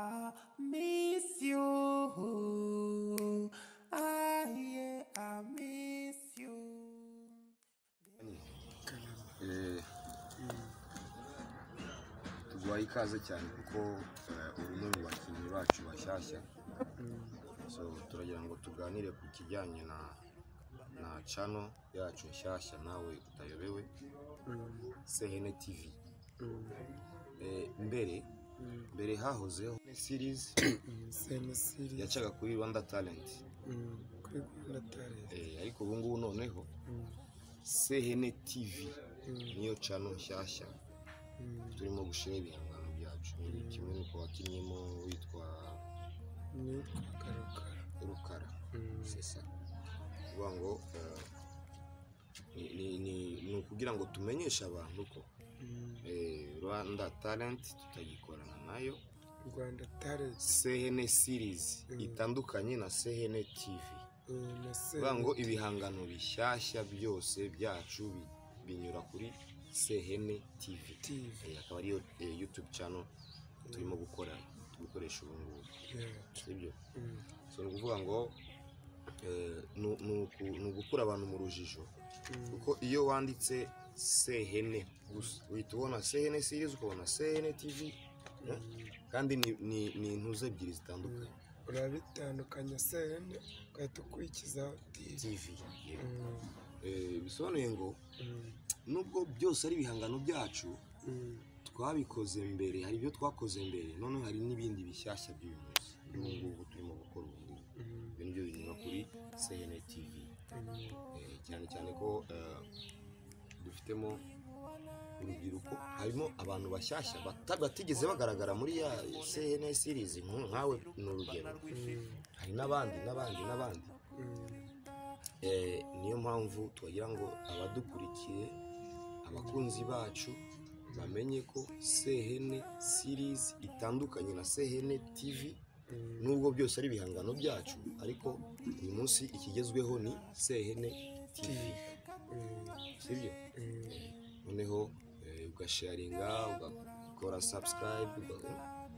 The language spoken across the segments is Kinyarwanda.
I miss you. Ah, yeah, I miss you. Tuguhaye ikaze cyane kuko uri umwe mu bakinnyi bacu bashyashya, so turagira ngo tuganire ku kijyanye na channel yacu nshyashya nawe utayobewe, Sehene TV. Mbere hahozeho series Sehene series yacaga kuri Rwanda Talent, kuri Rwanda Talent. Ariko ubu ngubu noneho Sehene TV niyo channel nshyashya turimo gushyiraho ibihangano byacu. Ni kimwe n'uko wakinnyemo witwa Nitwa Rukara. Rukara, c'est ça. Kuvuga ngo ni ukugira ngo tumenyeshe abantu ko Rwanda Talent tutagikorana nayo. Rwanda Talent. Sehene series itandukanye na Sehene TV. Na Kuvuga ngo ibihangano bishyashya byose byacu binyura kuri Sehene TV. TV. Akaba ariyo YouTube channel turimo gukora, gukoresha ubu ngubu, sibyo? So ni ukuvuga ngo ni ugukura abantu mu rujijo, kuko iyo wanditse Sehene gusa uhita ubona Sehene series, ukabona Sehene TV, kandi ni intuze ebyiri zitandukanye. Urabitandukanya, Sehene ugahita ukurikizaho TV. Bisobanuye ngo nubwo byose ari ibihangano byacu twabikoze mbere, hari ibyo twakoze mbere, noneho hari n'ibindi bishyashya by'uyu munsi, ubu ngubu turimo gukora ubu ngubu. Ibyo nibyo binyura kuri Sehene TV. Cyane cyane ko dufitemo urubyiruko, harimo abantu bashyashya batigeze bagaragara muri ya Sehene series, nkawe ni urugero, hari n'abandi n'abandi n'abandi. Niyo mpamvu twagira ngo abadukurikiye, abakunzi bacu, bamenye ko Sehene series itandukanye na Sehene TV, nubwo byose ari ibihangano byacu, ariko uyu munsi ikigezweho ni Sehene TV, sibyo? Noneho ugasharinga, ugakora subscribe,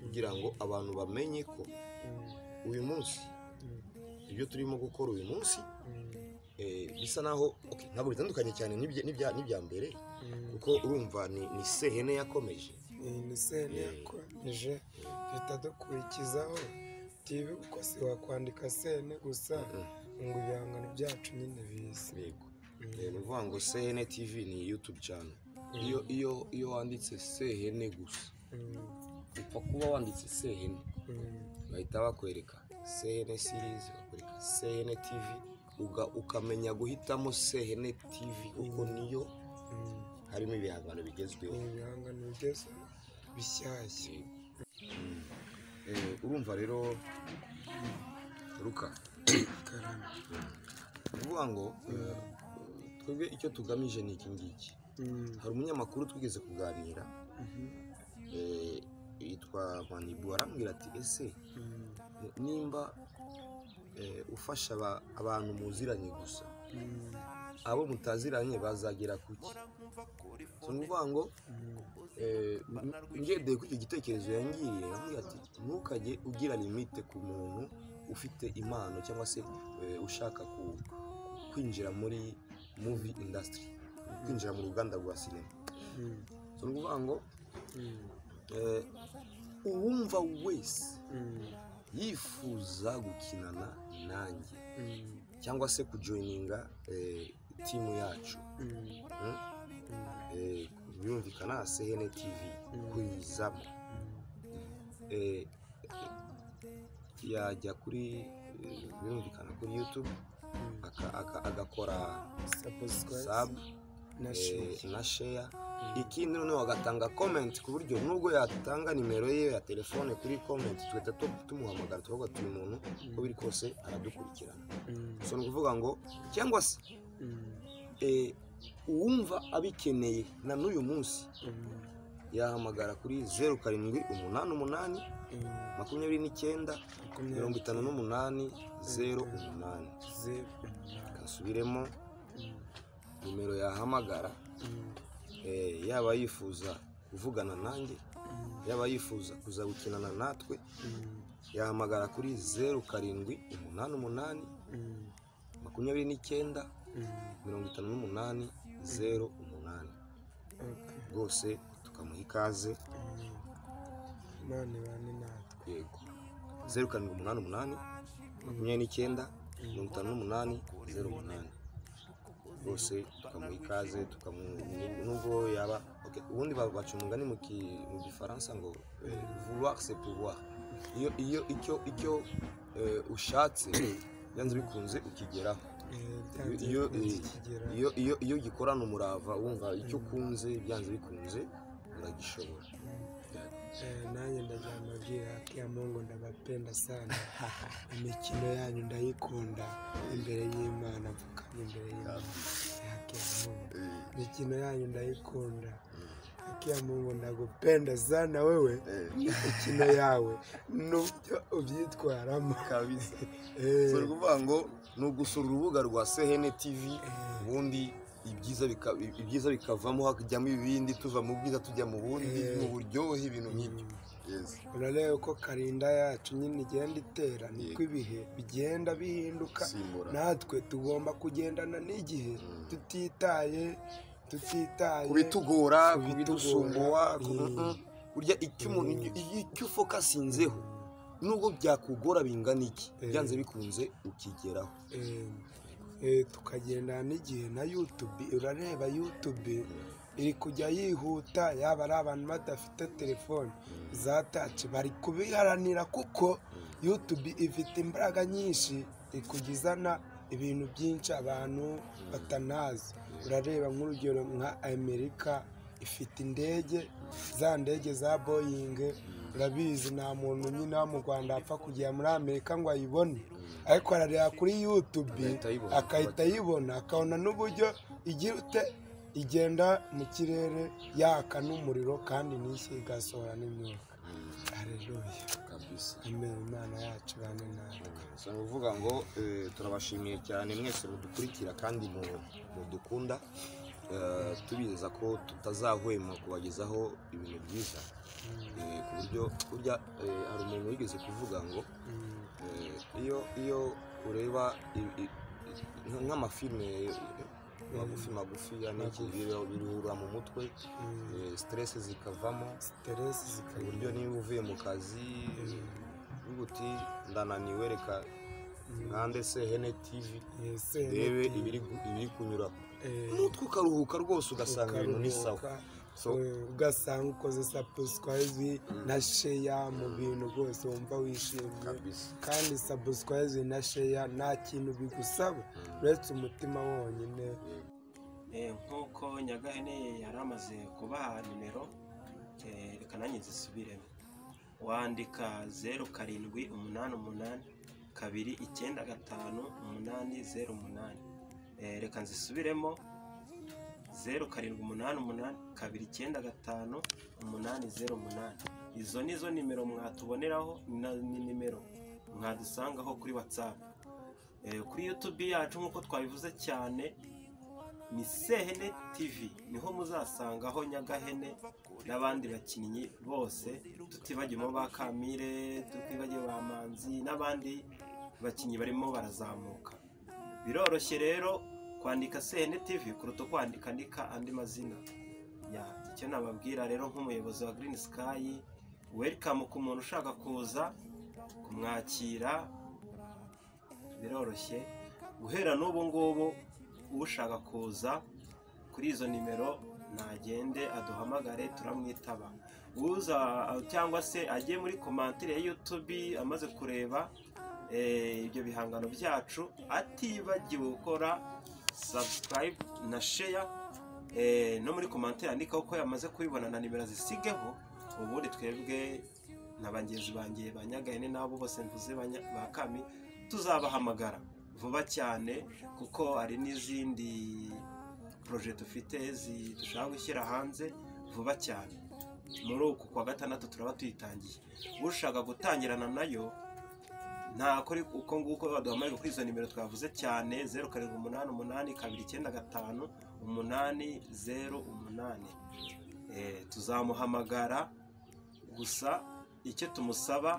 kugira ngo abantu bamenye ko uyu munsi ibyo turimo gukora uyu munsi bisa naho ntabwo bitandukanye cyane n'ibya mbere, kuko urumva ni Sehene yakomeje. Ni Sehene yakomeje, duhita dukurikizaho TV, kuko si wakwandika Sehene gusa ngo ibihangano byacu nyine bize. Yego. Ni ukuvuga ngo Sehene TV ni YouTube channel. Iyo wanditse Sehene gusa, upfa kuba wanditse Sehene, bahita bakwereka Sehene series, bakwereka Sehene TV, ukamenya guhitamo Sehene TV kuko niyo harimo ibihangano bigezweho. Ibihangano bigezweho bishyashya. Urumva rero Ruka, kuvuga ngo twebwe icyo tugamije ni iki ngiki. Hari umunyamakuru twigeze kuganira yitwa Manibu, arambwira ati ese nimba ufasha abantu muziranye gusa, abo mutaziranye bazagera kuki? So ni ukuvuga ngo ngendeye kuri icyo gitekerezo yangiriye, arambwira ati ntukajye ugira limite ku muntu ufite impano cyangwa se ushaka kwinjira muri movie industry, kwinjira mu ruganda rwa sinema. So ni ukuvuga ngo uwumva wese yifuza gukinana nanjye cyangwa se kujoyininga timu yacu, birumvikana Sehene TV kuyizamo, yajya kuri birumvikana kuri YouTube agakora sub na share. Ikindi noneho agatanga comment, ku buryo nubwo yatanga nimero ye ya telefone kuri comment tugahita tumuhamagara tukavuga tuyu muntu uko biri kose aradukurikirana. So ni ukuvuga ngo cyangwa se uwumva abikeneye na n'uyu munsi yahamagara kuri 0 7 8 8 29 58 0 8. Kasubiremo nimero yahamagara, yaba yifuza kuvugana nanjye Yaba yifuza kuza gukinana natwe, yahamagara kuri 0788 29 58 08, rwose tukamuha ikaze. Imana ibane natwe. Yego, 0788 29 58 08, rwose tukamuha ikaze, nubwo yaba okay, ubundi baca umugani mu gifaransa ngo vouloir c'est pouvoir. Iyo icyo ushatse byanze bikunze ukigeraho. Iyo ugikorana umurava, wumva icyo ukunze, byanze bikunze uragishobora. Nanjye ndagira amabwira ya Mungu, ndabapenda sana, imikino yanyu ndayikunda, imbere y'Imana mfukamye imbere y'Imana ya Mungu, imikino yanyu ndayikunda. Haki ya Mungu ndagupenda sana wewe, imikino yawe n'uburyo ubyitwaramo kabisa. So ukuvuga ngo ni ugusura urubuga rwa Sehene TV, ubundi ibyiza bikavamo, hakajyamo ibindi, tuva mu bwiza tujya mu bundi, mu buryohe, ibintu nk'ibyo. Urareba ko karinda yacu nyine igenda itera, niko ibihe bigenda bihinduka, natwe tugomba kugendana n'igihe, tutitaye kubitugora, kubidusumbuwa. Burya icyo ufokasinzeho, nubwo byakugora bingana iki, byanze bikunze ukigeraho. Tukagendana n'igihe. Na YouTube, urareba YouTube iri kujya yihuta, yaba ari abantu badafite telefone za touch bari kubiharanira, kuko YouTube ifite imbaraga nyinshi, iri kujya izana ibintu byinshi abantu batanazi. Urareba nk'urugero nka Amerika ifite indege, za ndege za Boeing, urabizi nta muntu nyine wo mu Rwanda apfa kugera muri Amerika ngo ayibone, ariko arareba kuri YouTube akahita ayibona, akabona n'uburyo igira ute igenda mu kirere yaka n'umuriro, kandi n'ishyi igasohora n'imyuka. Haleluya kabisa. Amen. Imana yacu bane natwe. So ni ukuvuga ngo turabashimiye cyane mwese mudukurikira kandi mudukunda, tubizeza ko tutazahwema kubagezaho ibintu byiza, ku buryo burya hari umuntu wigeze kuvuga ngo iyo ureba nk'amafilme magufi magufi n'iki, biruhura mu mutwe, stress zikavamo, ku buryo niba uvuye mu kazi uvuga uti ndananiwe, reka nkande Sehene TV ndebe ibiri kunyuraho, umutwe ukaruhuka rwose, ugasanga ibintu ni sawa. Ugasanga ukoze subscribe na share mu bintu rwose wumva wishimye, kandi subscribe na share nta kintu bigusaba uretse umutima wonyine. Nk'uko Nyagahene yari amaze kubaha nimero, reka nanjye nzisubiremo. Wandika 0788 295 808. Reka nzisubiremo, 0788 295 808. Izo nizo nimero mwatuboneraho, ni nimero mwadusangaho kuri WhatsApp. Kuri YouTube yacu nk'uko twabivuze cyane ni Sehene TV, niho muzasangaho Nyagahene n'abandi bakinnyi bose, tutibagiyemo ba Kamire, tutibagiwe ba Manzi n'abandi bakinnyi barimo barazamuka. Biroroshye rero kwandika Sehene TV kuruta kwandika andi mazina. Ya, icyo nababwira rero nk'umuyobozi wa Green Sky, welcome ku muntu ushaka kuza kumwakira, biroroshye. Guhera n'ubu ngubu ushaka kuza kuri izo nimero nagende aduhamagare, turamwitaba. Uza cyangwa se ajye muri komantire ya YouTube amaze kureba ibyo bihangano byacu, atibagiwe gukora subscribe na share, no muri komantire andikaho ko yamaze kubibona na nimero zisigeho. Ubundi twebwe na bagenzi banjye ba Nyagahene n'abo bose mvuze ba Kami tuzabahamagara vuba cyane, kuko hari n'izindi projet dufite dushaka gushyira hanze vuba cyane. Muri uku kwa gatandatu turaba tuyitangiye. Ushaka gutangirana nayo nta kuri uko nguko baduhamagaye kuri izo nimero twavuze cyane, 0788 295 808. Tuzamuhamagara. Gusa icyo tumusaba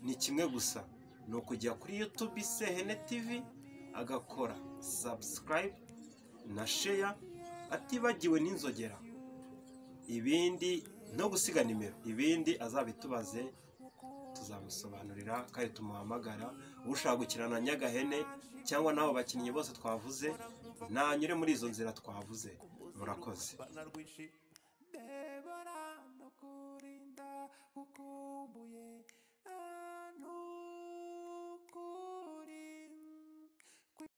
ni kimwe gusa, ni ukujya kuri YouTube Sehene TV agakora subscribe na share, atibagiwe n'inzogera, ibindi no gusiga nimero, ibindi azabitubaze tuzamusobanurira kandi tumuhamagara. Ushaka gukina na Nyagahene cyangwa n'abo bakinnyi bose twavuze, nanyure muri izo nzira twavuze. Murakoze. Debora no kurinda ukumbuye.